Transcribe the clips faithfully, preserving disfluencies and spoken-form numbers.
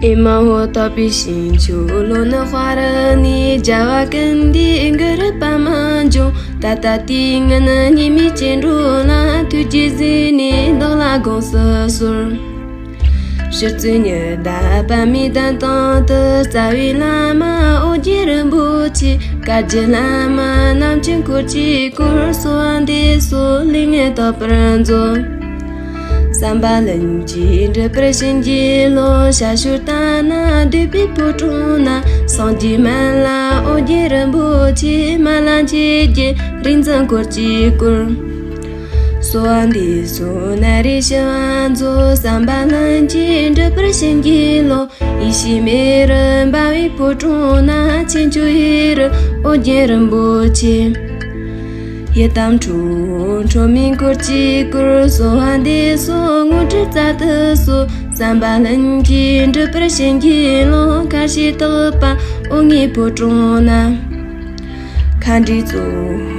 ཨེ་མ་ཧོ། དག་པའི་ཞིང་ཆུ་ལོ་ནི་དཔའ་རི་ནས། རྒྱལ་བ་ཀུན་འདུས་གུ་རུ་པདྨ་འབྱུང་། ད་ལྟ་དུས་ངན་ཉེས་མེད་སྐྱེ་འགྲོ་ལ། ཐུགས་རྗེས་གཟིགས་ནས་བདག་ལ་དགོངས་སུ་གསོལ། ཕྱི་ཚུལ་ཉི་ཟླ་པདྨའི་གདན་སྟེང་དུ། རྩ་བའི་བླ་མ་ཨོ་རྒྱན་རིན་པོ་ཆེ། བཀའ་བརྒྱུད་བླ་མ་རྣམས་ཀྱི་འཁོར་གྱིས་བསྐོར། གསོལ་བ་འདེབས་སོ་ལེགས་ཉེས་དག་པར་མཛོད། བསམ་པ་ལྷུན་གྱིས་འགྲུབ་པར་བྱིན་གྱིས་རློབས། ཞལ་ཕྱོགས་ལྟ་ན་འདོད་པའི་ཕོ་བྲང་ན། སངས་རྒྱས་སྨན་བླ་ཨོ་རྒྱན་རིན་པོ་ཆེ། སྨན་བླ་མཆེད་བརྒྱད་རིག་འཛིན་འཁོར་གྱིས་བསྐོར། གསོལ་བ་འདེབས་སོ་ན་རེ་ཞུ་བར་མཛོད། བསམ་པ་ལྷུན་གྱིས་འགྲུབ་པར་བྱིན་གྱིས་རློབས། ཡེ་ཤེས་མེ་རུ་འབར་བའི་ཕོ་བྲང་ན། ཆེ་མཆོག་ཡེ་རུ་ཨོ་རྒྱན་རིན་པོ་ཆེ། ཡི་དམ་ཁྲོ་བོ་ཁྲོ་མོའི་འཁོར་གྱིས་བསྐོར། གསོལ་བ་འདེབས་སོ་དངོས་གྲུབ་སྩལ་དུ་གསོལ། བསམ་པ་ལྷུན་གྱིས་འགྲུབ་པར་བྱིན་གྱིས་རློབས། ཁ་བཞི་དག་པ་ཨོ་རྒྱན་ཕོ་བྲང་ན། མཁའ་འགྲོའི་གཙོ་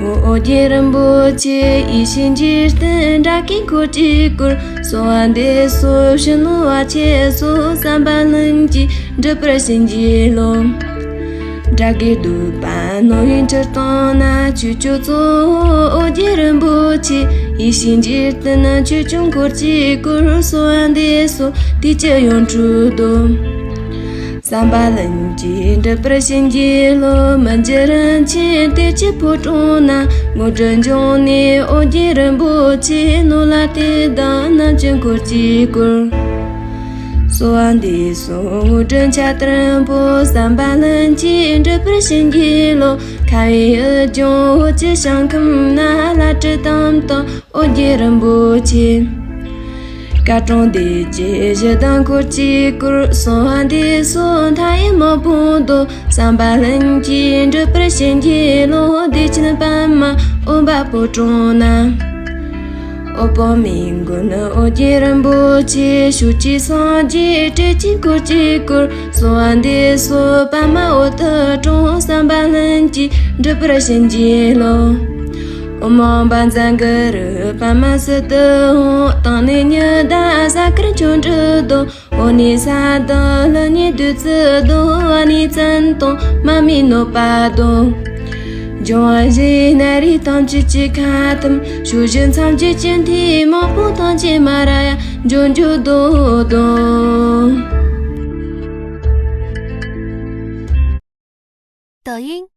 བོ་ཨོ་རྒྱན་རིན་པོ་ཆེ། ཡེ་ཤེས་འཇིག་རྟེན་དགྲ་བགེགས་འཁོར་གྱིས་བསྐོར། གསོལ་བ་འདེབས་སོ་ཕྱི་ནང་བར་ཆད་སོལ། བསམ་པ་ལྷུན་གྱིས་འགྲུབ་པར་བྱིན་གྱིས་རློབས། དགྲ་བགེགས་བསྡུས་པ་རྣོ་བའི་ཁྲི་སྟེང་ན། ཆོས་སྐྱོང་གཙོ་བོ་ཨོ་རྒྱན་རིན་པོ་ཆེ། ཡེ་ཤེས་འཇིག་རྟེན་ཆོས་སྐྱོང་འཁོར་གྱིས་བསྐོར། གསོལ་བ་འདེབས་སོ་དུས་ཀྱི་ཡོངས་གྲོལ་དུ། བསམ་པ་ལྷུན་གྱིས་འགྲུབ་པར་བྱིན་གྱིས་རློབས། མི་འགྱུར་རིན་ཆེན་གཏེར་གྱི་ཕོ་བྲང་ན། དངོས་གྲུབ་འབྱུང་གནས་ཨོ་རྒྱན་རིན་པོ་ཆེ། ནོར་ལྷ་གཏེར་བདག་རྣམས་ཀྱི་འཁོར་གྱིས་བསྐོར། གསོལ་བ་འདེབས་སོ་དངོས་གྲུབ་ཆར་ལྟར་འཕོ། བསམ་པ་ལྷུན་གྱིས་འགྲུབ་པར་བྱིན་གྱིས་རློབས། ཁ་བའི་ཡུལ་ལྗོངས་འོད་ཀྱི་ཞིང་ཁམས་ན། ལྷ་ཁྲི་ཏམ་ཏམ་ཨོ་རྒྱན་རིན་པོ་ཆེ། སྐར་གྲངས་སྡེ་བརྒྱད་བཞི་དང་འཁོར་གྱིས་བསྐོར། གསོལ་བ་འདེབས་སོ་མཐའ་ཡས་མ་བུ་དོ། བསམ་པ་ལྷུན་གྱིས་འགྲུབ་པར་བྱིན་གྱིས་རློབས། བདེ་ཆེན་པདྨ་འོད་འབར་ཕོ་བྲང་ན། འོད་དཔག་མེད་མགོན་ཨོ་རྒྱན་རིན་པོ་ཆེ། ཕྱོགས་བཅུའི་སངས་རྒྱས་སྤྲུལ་གྱི་འཁོར་གྱིས་བསྐོར། གསོལ་བ་འདེབས་སོ་པདྨ་འོད་དུ་དྲངས། བསམ་པ་ལྷུན་གྱིས་འགྲུབ་པར་བྱིན་གྱིས་རློབས། ཨོཾ་ཨམ་བཛྲ་གུ་རུ་པདྨ་སིདྡྷི་ཧཱུྃ། དང་ནི་ཉི་ཟླ་གཟའ་སྐར་འཕྲོ་འགྲོ་དང་། འོག་ནས་ས་དང་ཀླུ་གཉན་བདུད་རྩི་དང་། བ་ནས་ཙན་དན་མ་རྨོས་ནོད་པ་དང་། འབྱུང་བ་བཞིའི་ནད་རིགས་ཐམས་ཅད་ཀྱི་ཁ་ཐུམ། ཕྱོགས་བཞི་མཚམས་བཅད་ཀྱི་མཐའི་དམག་དཔུང་ཐམས་ཅད་མ་ར་ཡ་འཇོམས་འཇོམས་དོ་དང་། 抖音